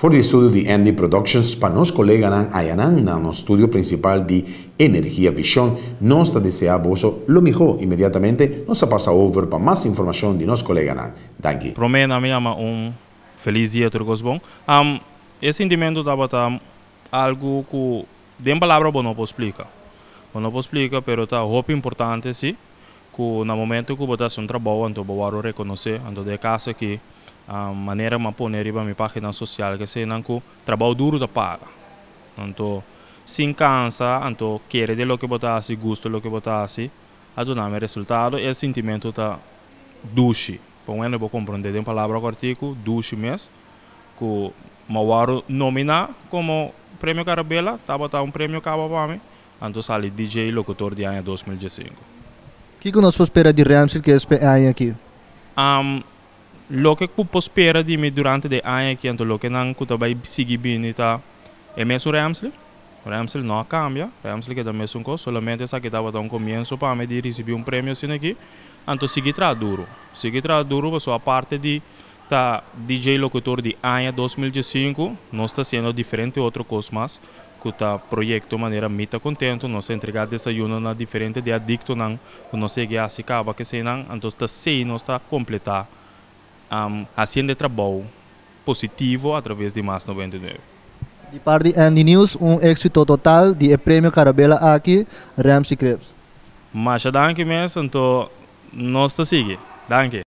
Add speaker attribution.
Speaker 1: For di estudio di Andy Productions pa nos coleganan ayanan na nos studio principal di Energia Vision, nos ta desea boso lo miho. Inmediatamente nos ta pasa over pa mas informacion di nos coleganan. Danki.
Speaker 2: Prome nan mi yama un felis dia tur cos bon. E sintimento tabata algo cu den palabra bo no por splica. Bo no por splica, pero ta hopi importante si cu na momento cu bo ta haci un trabou anto bo worde reconoce. Anto den e caso aki, manera mi a pone riba mi pagina social cu eseinan cu trabou duro ta paga. Anto sin cansa, anto kere den loke bo ta haci, gusta loke bo ta haci, a duna mi resultado. E sintimento ta dushi. Pa un hende bo comprende den palabra cortico, dushi mes, cu mi a worde nomina como Premio Carabela, tabata un premio caba pa mi, anto sali DJ locutor di aña 2015.
Speaker 3: Kico nos por spera di Ramsey cu e aña aki?
Speaker 2: Loke cu por spera di mi durante e aña aki, anto loke nan cu bay sigui bini ta e mesun Ramsey. Ramsey no a cambia, Ramsey keda mesun cos, solamente esaki tabata un comienso pa mi di ricibi un premio asina aki. Anto sigui traha duro, sigui traha duro, pasobra aparte di ta DJ locutor di aña 2015, nos ta haciendo diferente otro cos mas, cu ta proyecto manera Mi Ta Contento, nos ta entrega desayuno na diferente di adictonan, cu nos a yega haci caba cu eseinan, anto ta esey nos ta completa haciendo e trabou positivo a traves di Mas 99.
Speaker 3: Di parti Andy News, un exito total di e Premio Carabela aki, Ramsey Krebs.
Speaker 2: Masha danki mes, anto nos ta sigui. Danki.